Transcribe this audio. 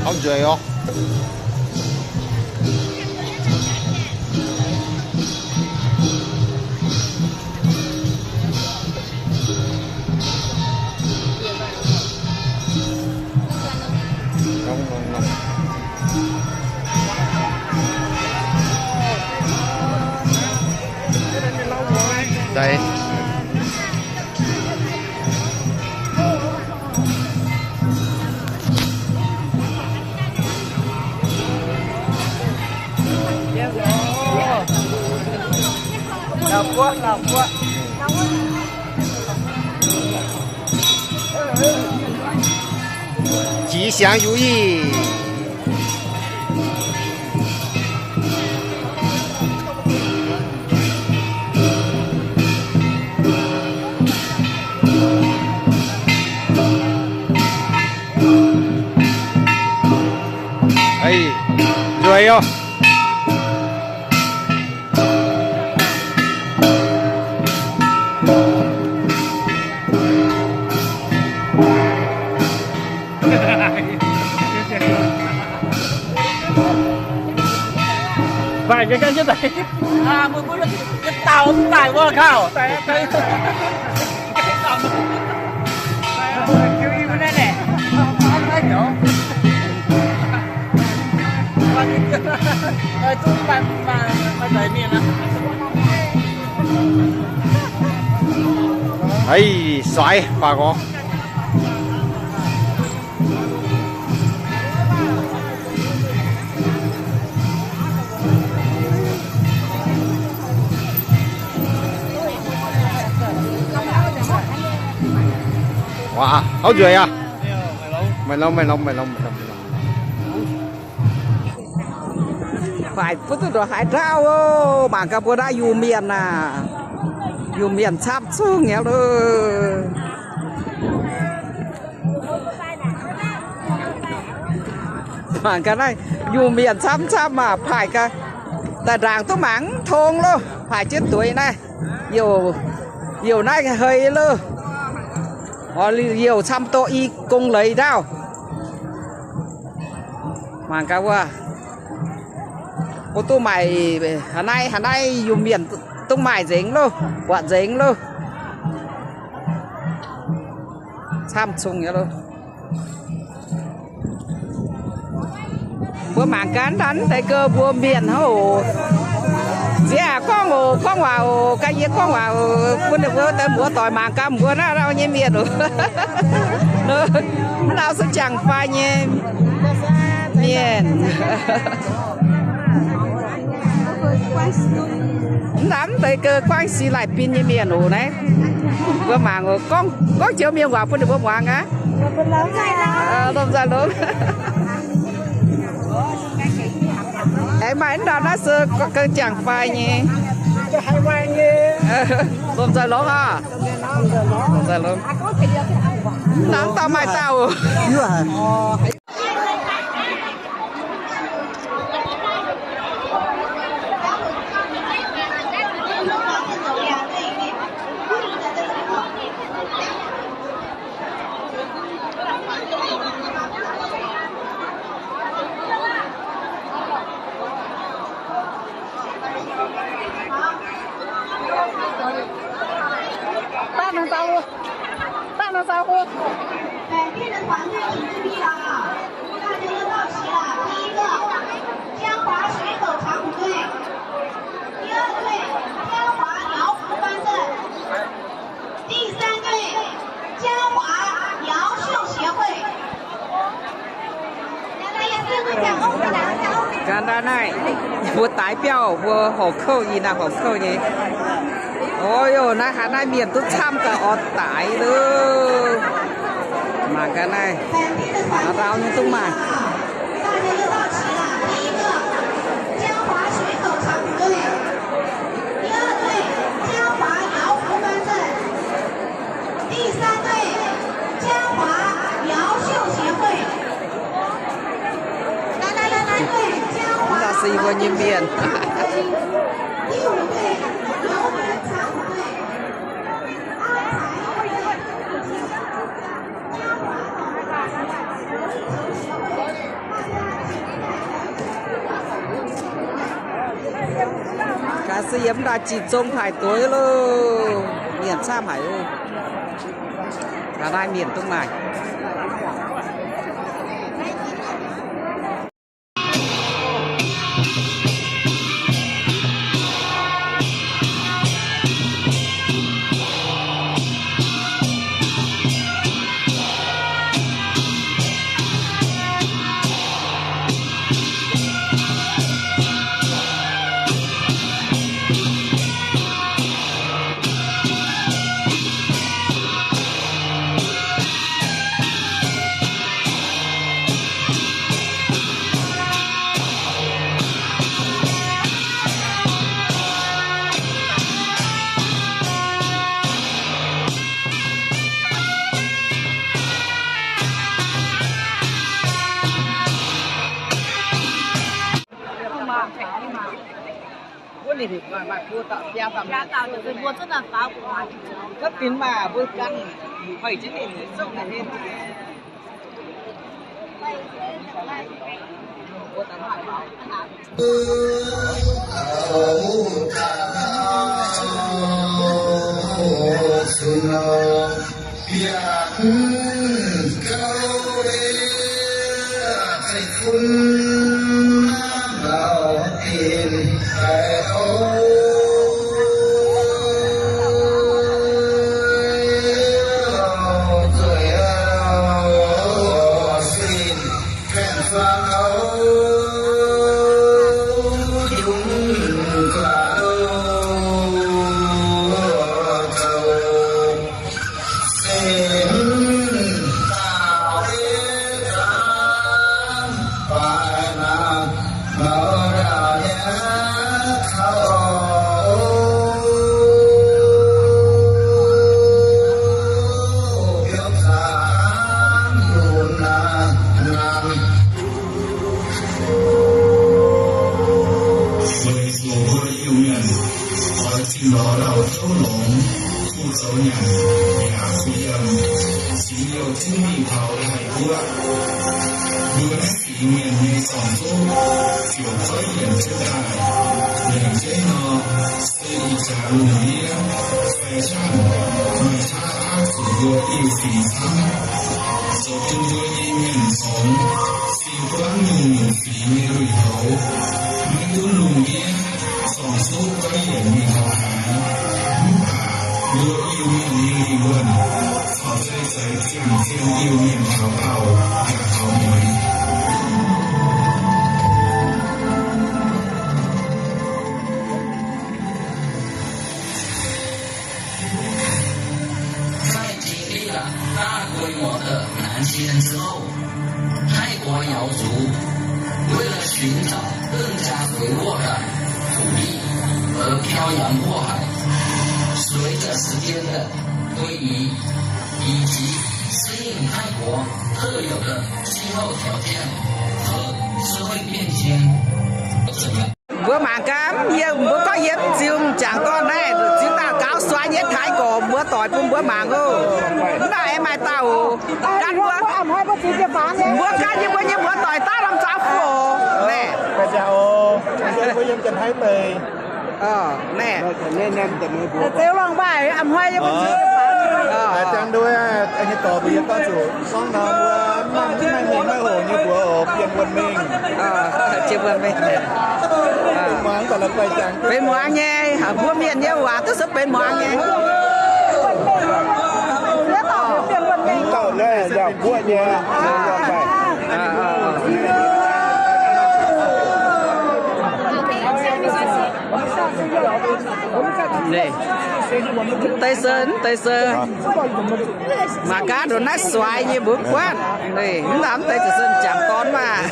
Hopv nzueic orqc. Jix siangx yuh ih. Nzueic oc. Mbuo mbuo dauh mv daic wuov gauh. Eix, soix faaux gorx. Waac, hopv nzueic aqv. Maaih norm, maaih norm, maaih norm, maaih norm, maaih norm. Faix butv duqv ndongc haaix ndau oc. Mangc gaax mbuo naaiv Iu-Mienh aac. Iu-Mienh camv zungv nyei loh. Mangc gaax naaiv Iu-Mienh camv camv maah, paaic gaax daaih ndaangc duqv mangc mv tong loh. Paaic jienv dueiz naaiv, youc, youc naaiv hei loh. Oix youc camv doqc i gong leiz ndaauh. Mangc gaax wuov, mbuo duqv maaih haaix naaiv, haaix naaiv Iu-Mienh duqv maaih nzengc loh, buatc nzengc loh. Camv zungv nyei loh. Mbuo mangc gaax naaiv deix gau mbuo mienh hnangv oc. Nziex aac gorngv oc, gorngv waac oc, ga'naaiv yie gorngv waac oc, bun ninh mbuo deix muoz-doic mangc gaax mbuo naaiv lauh nyei mienh oc. Mv lauh se jangx-faai nyei mienh. Mv lamh deix gau guangv si lai bin nyei mienh oc naaiv. Mbuo mangc oc, gorngv, gorngv joux mienh waac bun ninh mbuo muangx aqv. Lomh nzoih longx. Aengx maaih mv ndorm naaiv se ga'naaiv jangx-faai nyei. Lomh nzoih longx oc. Lomh nzoih longx. Nangv dauh maaih dauh. Bác nói sao luôn? Bác nói sao luôn? 两边的团队请注意了啊，大家都到齐了。第一个，江华水手长鼓队。第二队，江华摇湖湾队。 第三队，江华摇泅协会。Ga'naaiv naaiv mbuo daaix biauv, mbuo horqc kouv nyei, naaiv horqc kouv nyei. Ov, naaiv haaix naaiv mienh duqv camv gaax, oix daaix loh. Mangc ga'naaiv, naaiv ndau nyei duqv maaih. 大家都到齐了。第一个，江华水手长鼓队。第二队，江华摇湖湾队。第三队，江华摇泅协会。来来来来，第四队，江华摇湖湾队。第五队，游园长鼓队。 Gaax se yiem ndau jiex zong paaic dueiv loh. Mienh camv haic. Ga'naaiv mienh duqv maaih. Weic zuqc mbuo Iu-Mienh oix zinh lorz ndau-zouv longx, kuh zoux nyanc yaac kuh yiem, cingx youh jienv mingh taux Taiv-Guoqv. Mbuo naaiv fingx mienh nyei zorng-zoqv ziouc goiv yienc jienv daaih. Lengc jeiv nor, se ih jaax lungh ndiev fashion maaih qaqv aapv zuqc mbuo Iu-Mienh fingx camv, zoux bun mbuo nyei mienh congx sin buangv nyungc-nyungc fingx nyei lui-houx, maiv gunv lungh ndiev zorng-zoqv goiv yienc mingh taux haaix. Mv baac mbuo Iu-Mienh nyei lingh wuonh corc zeiz-zeiz ziangh zien Iu-Mienh taux daauh yaac taux mueiz. 在经历了大规模的南迁之后，泰国瑶族为了寻找更加肥沃的土地而漂洋过海。随着时间的推移以及适应泰国特有的气候条件和社会变迁。 Mbuo mangc gaax, yie mbuo gorngv yie ziux m'jangc dorn naaiv, ziux dauh gaux suaix nyei Taiv gorx mbuo doic bun mbuo mangc oc. Mv baac aengx maaih dauh oc, gan mbuo, mbuo gan yie mbuo nyei muoz-doic daav norm zaux fuqv oc. Naaiv. Naaiv. Zeux lorngh mbaih, a'hnoi yie mbuo ziux. Jangx nduov, nyei dorh mbuo yie gorngv zuqc gorngv nor mbuo maiv mengh maiv hoc nyei mbuox oc, bienh wuonh mengh. Bienh muangx nyei, mbuo mienh nyei waac duqv se benx muangx nyei. Dauh naaiv yaac mbuoqv nyei. Deix se, deix se. Mangc gaax ndongc naaiv suaix nyei mbuo mv buatc. Mv baac mv deix ziouc se m'jangc dorn maah.